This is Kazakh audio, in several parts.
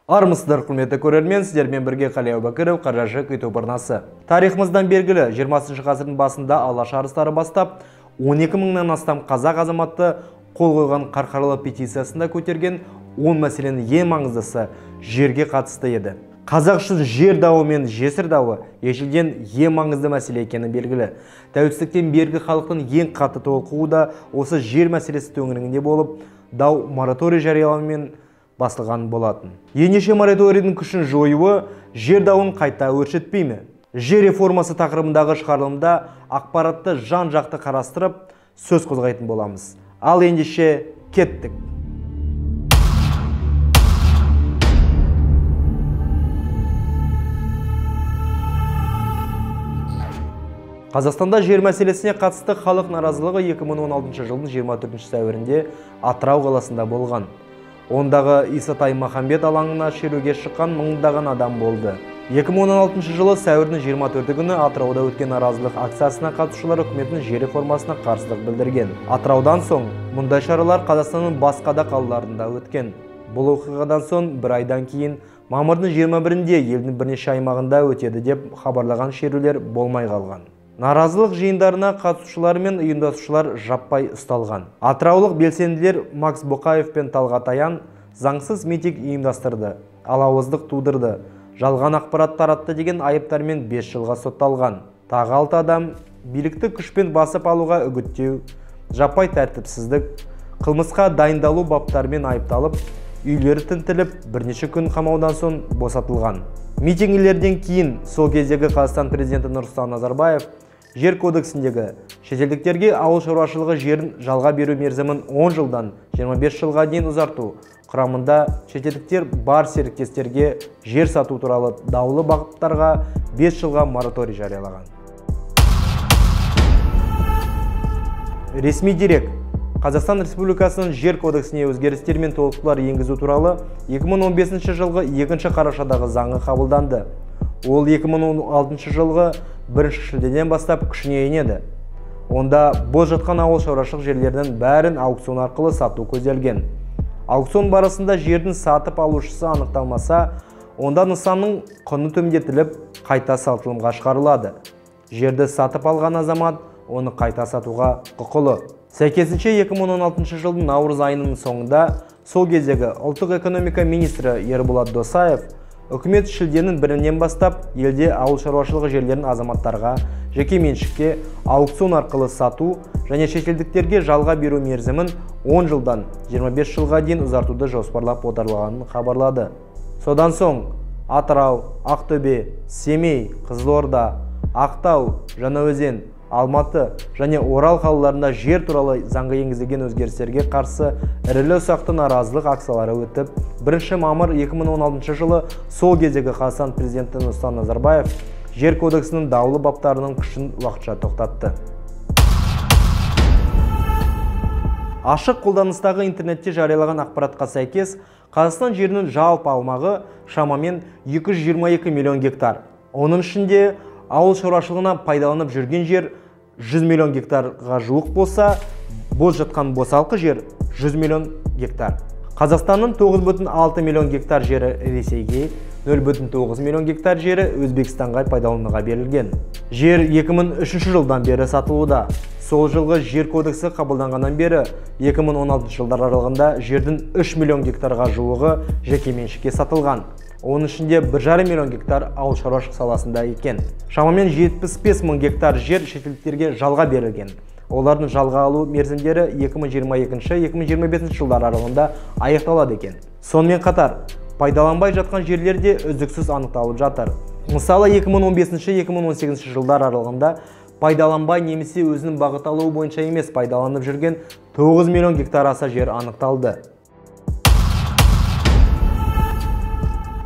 Армысыздар, құрметті көрермен, сіздермен бірге Қали Әубәкіров, Қаражық YouTube арнасы. Тарихымыздан белгілі, 20 ғасырдың басында Алаш арыстары бастап, 12 мыңнан астам қазақ азаматы қол қойған Қарқаралы петициясында көтерген 10 мәселенің ең маңыздысы жерге қатысты еді. Қазақ үшін жер дауы мен жесір дауы ежелден ең маңызды мәселе екені белгілі. Тәуелсіздіктен бергі халықтың ең қатты толқуы да осы жер мәселесі төңірегінде болып, дау мораторий жариялаумен басылған болатын. Ендеше мораторийдің күшін жоюы жер дауын қайта өршітпей ме? Жер реформасы тақырыбындағы шығарылымда ақпаратты жан-жақты қарастырып, сөз қозғайтын боламыз. Ал ендеше кеттік. Қазақстанда жер мәселесіне қатысты халық наразылығы 2016 жылдың 24 сәуірінде Атырау қаласында болған. Ондағы Исатай Махамбет алаңына шеруге шыққан мыңдаған адам болды. 2016 жылы сәуірдің 24 күні Атырауда өткен наразылық акциясына қатысушылар үкіметтің жер реформасына қарсылық білдірген. Атыраудан соң мұндай шаралар Қазақстанның басқа да қалаларында өткен. Бұл оқиғадан соң бір айдан кейін мамырдың 21-інде елдің бірнеше аймағында өтеді деп хабарлаған шерулер болмай қалған. Наразылық жиындарына қатысушылар мен ұйымдастырушылар жаппай ұсталған. Атыраулық белсенділер Макс Боқаев пен Талғат Аян заңсыз митинг ұйымдастырды, алауыздық тудырды, жалған ақпарат таратты деген айыптармен 5 жылға сотталған. Тағы 6 адам билікті күшпен басып алуға үгіттеу, жаппай тәртіпсіздік, қылмысқа дайындалу баптарымен айыпталып, үйлері тінтіліп, бірнеше күн қамаудан соң босатылған. Митингілерден кейін сол кездегі Қазақстан президенті Нұрсұлтан Назарбаев жер кодексіндегі шетелдіктерге ауыл шаруашылығы жерін жалға беру мерзімін 10 жылдан 25 жылға дейін ұзарту, құрамында шетелдіктер бар серіктестерге жер сату туралы даулы бағыттарға 5 жылға мораторий жариялаған. Ресми дерек. Қазақстан Республикасының жер кодексіне өзгерістер мен толықтырулар енгізу туралы 2015 жылғы 2 қарашадағы заңы қабылданды. Ол 2016 жылғы 1 шілдеден бастап күшіне енеді. Онда бос жатқан ауыл шаруашылық жерлерінің бәрін аукцион арқылы сату көзделген. Аукцион барысында жердің сатып алушысы анықталмаса, онда нысанның құны төмендетіліп, қайта сатылымға шығарылады. Жерді сатып алған азамат оны қайта сатуға құқылы. Сәйкесінше 2016 жылдың наурыз айының соңында сол кездегі ұлттық экономика министрі Ерболат Досаев үкімет шілденің 1-інен бастап елде ауыл шаруашылығы жерлерін азаматтарға жеке меншікке аукцион арқылы сату және шетелдіктерге жалға беру мерзімін 10 жылдан 25 жылға дейін ұзартуды жоспарлап отырғанын хабарлады. Содан соң Атырау, Ақтөбе, Семей, Қызылорда, Ақтау, Жаңаөзен, Алматы және Орал қалаларында жер туралы заңға енгізілген өзгерістерге қарсы ірілі-ұсақты наразылық акциялары өтіп, 1 мамыр 2016 жылы сол кездегі Қазақстан президенті Нұрсұлтан Назарбаев жер кодексінің даулы баптарының күшін уақытша тоқтатты. Ашық қолданыстағы интернетте жариялаған ақпаратқа сәйкес, Қазақстан жерінің жалпы аумағы шамамен 222 миллион гектар. Оның ішінде ауыл шаруашылығына пайдаланып жүрген жер 100 миллион гектарға жуық болса, бос жатқан босалқы жер 100 миллион гектар. Қазақстанның 9,6 миллион гектар жері Ресейге, 0,9 миллион гектар жері Өзбекстанға пайдалануға берілген. Жер 2003 жылдан бері сатылуда. Сол жылғы жер кодексі қабылданғаннан бері 2016 жылдар аралығында жердің 3 миллион гектарға жуығы жеке меншікке сатылған. Оның ішінде 1,5 миллион гектар ауыл шаруашылық саласында екен. Шамамен 75 мың гектар жер шетелдіктерге жалға берілген. Олардың жалға алу мерзімдері 2022-2025 жылдар аралығында аяқталады екен. Сонымен қатар, пайдаланбай жатқан жерлер де үздіксіз анықталып жатыр. Мысалы, 2015-2018 жылдар аралығында пайдаланбай немесе өзінің бағытталуы бойынша емес пайдаланып жүрген 9 миллион гектар аса жер анықталды.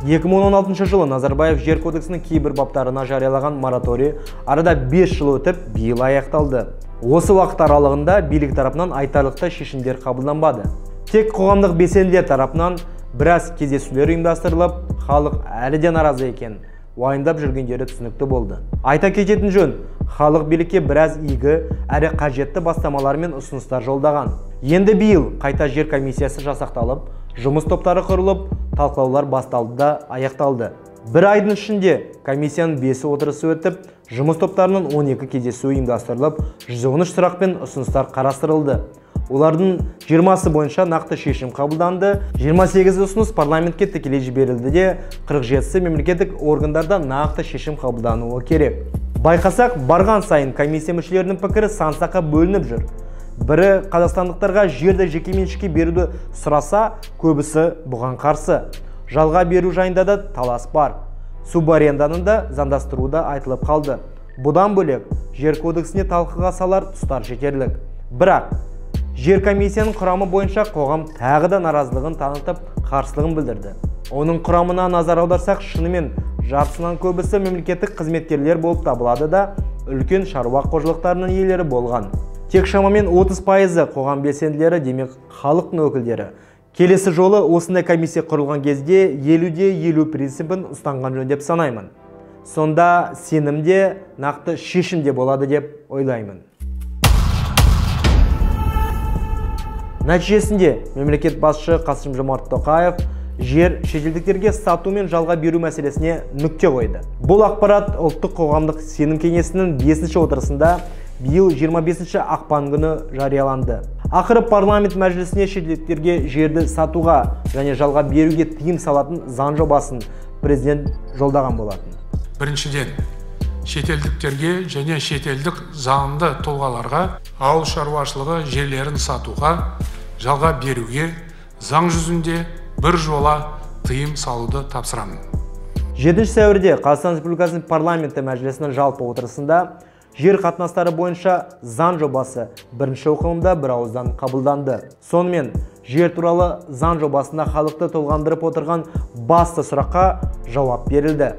2016 жылы Назарбаев жер кодексінің кейбір баптарына жариялаған мораторий арада 5 жыл өтіп, биыл аяқталды. Осы уақыт аралығында билік тарапынан айтарлықтай шешімдер қабылданбады. Тек қоғамдық белсенділер тарапынан біраз кездесулер ұйымдастырылып, халық әлі де наразы екен, уайымдап жүргендері түсінікті болды. Айта кететін жөн, халық билікке біраз игі әрі қажетті бастамалар мен ұсыныстар жолдаған. Енді биыл қайта жер комиссиясы жасақталып, жұмыс топтары құрылып, талқылаулар басталды да аяқталды. Бір айдың ішінде комиссияның 5 отырысы өтіп, жұмыс топтарының 12 кездесуі ұйымдастырылып, 113 сұрақ пен ұсыныстар қарастырылды. Олардың 20-сы бойынша нақты шешім қабылданды, 28 ұсыныс парламентке тікелей жіберілді де, 47-сі мемлекеттік органдарда нақты шешім қабылдануы керек. Байқасақ, барған сайын комиссия мүшелерінің пікірі сан-саққа бөлініп жүр. Бірі қазақстандықтарға жерді жекеменшікке беруді сұраса, көбісі бұған қарсы. Жалға беру жайында да талас бар. Субаренданы да заңдастыру да айтылып қалды. Бұдан бөлек, жер кодексіне талқыға салар тұстар жетерлік. Бірақ жер комиссияның құрамы бойынша қоғам тағы да наразылығын танытып, қарсылығын білдірді. Оның құрамына назар аударсақ, шынымен жартысынан көбісі мемлекеттік қызметкерлер болып табылады да, үлкен шаруа қожалықтарының иелері болған. Тек шамамен 30% қоғам белсенділері, демек халықтың өкілдері. Келесі жолы осындай комиссия құрылған кезде 50-50 принципін ұстанған жөн деп санаймын. Сонда сенім де, нақты шешім де болады деп ойлаймын. Нәтижесінде мемлекет басшысы Қасым-Жомарт Тоқаев жер шетелдіктерге сату мен жалға беру мәселесіне нүкте қойды. Бұл ақпарат Ұлттық қоғамдық сенім кеңесінің 5-ші отырысында биыл 25 ақпан күні жарияланды. Ақыры парламент мәжілісіне шетелдіктерге жерді сатуға және жалға беруге тыйым салатын заң жобасын президент жолдаған болатын. Біріншіден, шетелдіктерге және шетелдік заңды тұлғаларға ауыл шаруашылығы жерлерін сатуға, жалға беруге заң жүзінде бір жола тыйым салуды тапсырамын. 7 сәуірде Қазақстан Республикасының парламенті мәжілісінің жалпы отырысында жер қатынастары бойынша заң жобасы бірінші оқылымда бір ауыздан қабылданды. Сонымен, жер туралы заң жобасында халықты толғандырып отырған басты сұраққа жауап берілді.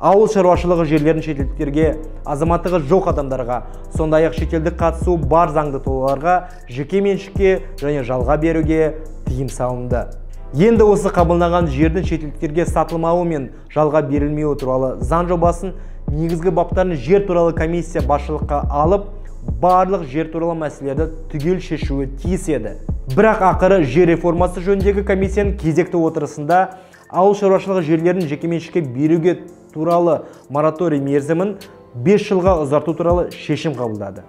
Ауыл шаруашылығы жерлерін шетелдіктерге, азаматтығы жоқ адамдарға, сондай-ақ шетелдік қатысуы бар заңды тұлғаларға жеке меншікке және жалға беруге тыйым салынды. Енді осы қабылданған жердің шетелдіктерге сатылмауы мен жалға берілмеуі туралы заң жобасын негізгі баптарын жер туралы комиссия басшылыққа алып, барлық жер туралы мәселелерді түгел шешуі тиіс еді. Бірақ ақыры жер реформасы жөніндегі комиссияның кезекті отырысында ауыл шаруашылығы жерлерін жекеменшікке беруге туралы мораторий мерзімін 5 жылға ұзарту туралы шешім қабылдады.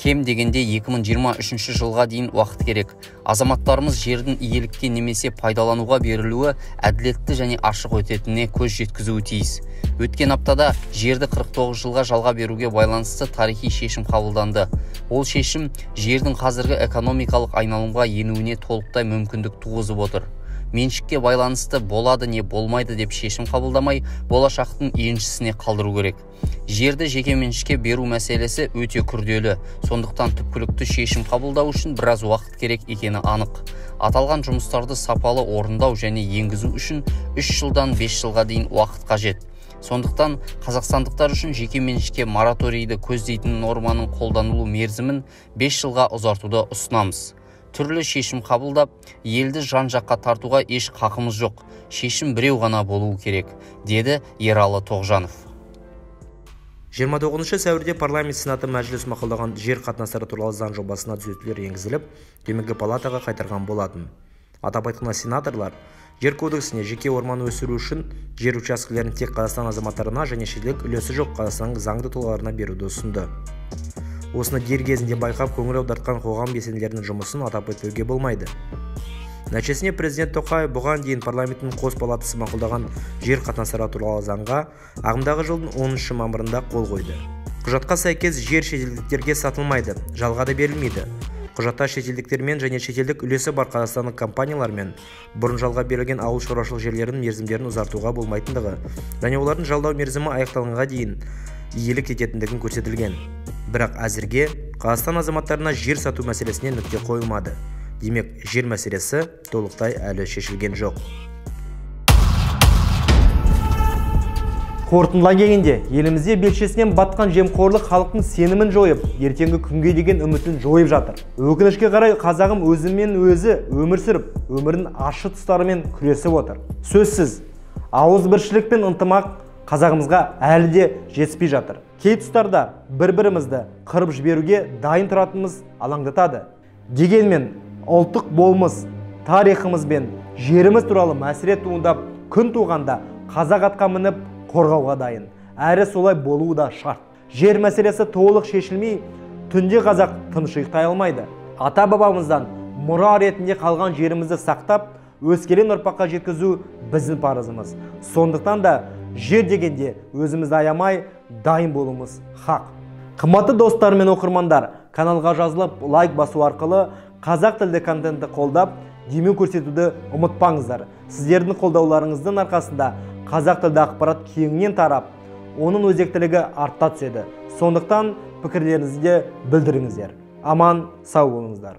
Кем дегенде 2023 жылға дейін уақыт керек. Азаматтарымыз жердің иелікке немесе пайдалануға берілуі әділетті және ашық өтетініне көз жеткізуі тиіс. Өткен аптада жерді 49 жылға жалға беруге байланысты тарихи шешім қабылданды. Ол шешім жердің қазіргі экономикалық айналымға енуіне толықтай мүмкіндік туғызып отыр. Меншікке байланысты болады не болмайды деп шешім қабылдамай, болашақтың еншісіне қалдыру керек. Жерді жеке меншікке беру мәселесі өте күрделі, сондықтан түпкілікті шешім қабылдау үшін біраз уақыт керек екені анық. Аталған жұмыстарды сапалы орындау және енгізу үшін 3 жылдан 5 жылға дейін уақыт қажет. Сондықтан қазақстандықтар үшін жеке меншікке мораторийді көздейтін норманың қолданылу мерзімін 5 жылға ұзартуды ұсынамыз. Түрлі шешім қабылдап, елді жан-жаққа тартуға еш қақымыз жоқ. Шешім біреу ғана болуы керек, деді Ералы Тоғжанов. 29 сәуірде парламент сенаты мәжілісі мақұлдаған жер қатынастары туралы заң жобасына түзетулер енгізіліп, төменгі палатаға қайтарған болатын. Атап айтқанда, сенаторлар жер кодексіне жеке орман өсіру үшін жер учаскелерін тек Қазақстан азаматтарына және шетелдік үлесі жоқ Қазақстанның заңды тұлғаларына беруді ұсынды. Осыны дер кезінде байқап, көңіл аудартқан қоғам белсенділерінің жұмысын атап өтпеуге болмайды. Нәтижесінде президент Тоқаев бұған дейін парламенттің қос палатасы мақұлдаған жер қатынастары туралы заңға ағымдағы жылдың 10 мамырында қол қойды. Құжатқа сәйкес жер шетелдіктерге сатылмайды, жалға да берілмейді. Құжатта шетелдіктермен және шетелдік үлесі бар қазақстандық компаниялармен бұрын жалға берілген ауыл шаруашылық жерлерінің мерзімдерін ұзартуға болмайтындығы және олардың жалдау мерзімі аяқталғанға дейін иелік ететіндігін көрсетілген. Бірақ әзірге Қазақстан азаматтарына жер сату мәселесіне нүкте қойылмады. Демек, жер мәселесі толықтай әлі шешілген жоқ. Қорытындылай келгенде, елімізде белшесінен батқан жемқорлық халықтың сенімін жойып, ертеңгі күнге деген үмітін жойып жатыр. Өкінішке қарай, қазағым өзімен өзі өмір сүріп, өмірінің ащы тұстарымен күресіп отыр. Сөзсіз, ауызбіршілік пен ынтымақ қазағымызға әлі де жетіспей жатыр. Кей тұстарда бір-бірімізді қырып жіберуге дайын тұратынымыз алаңдатады. Дегенмен, ұлттық болмыс, тарихымыз бен Жеріміз туралы мәселе туындап, күн туғанда қазақ атқа мініп қорғауға дайын. Әрі солай болуы да шарт. Жер мәселесі толық шешілмей, түнде қазақ тыныш ұйықтай алмайды. Ата-бабамыздан мұра ретінде қалған жерімізді сақтап, өскелең ұрпаққа жеткізу біздің парызымыз. Сондықтан да жер дегенде өзімізді аямай дайын болуымыз хақ. Қымбатты достар мен оқырмандар, каналға жазылып, лайк басу арқылы қазақ тілді контентті қолдап, демеу көрсетуді ұмытпаңыздар. Сіздердің қолдауларыңыздың арқасында қазақ тілді ақпарат кеңінен тарап, оның өзектілігі арта түседі. Сондықтан пікірлеріңізді білдіріңіздер. Аман, сау болыңыздар.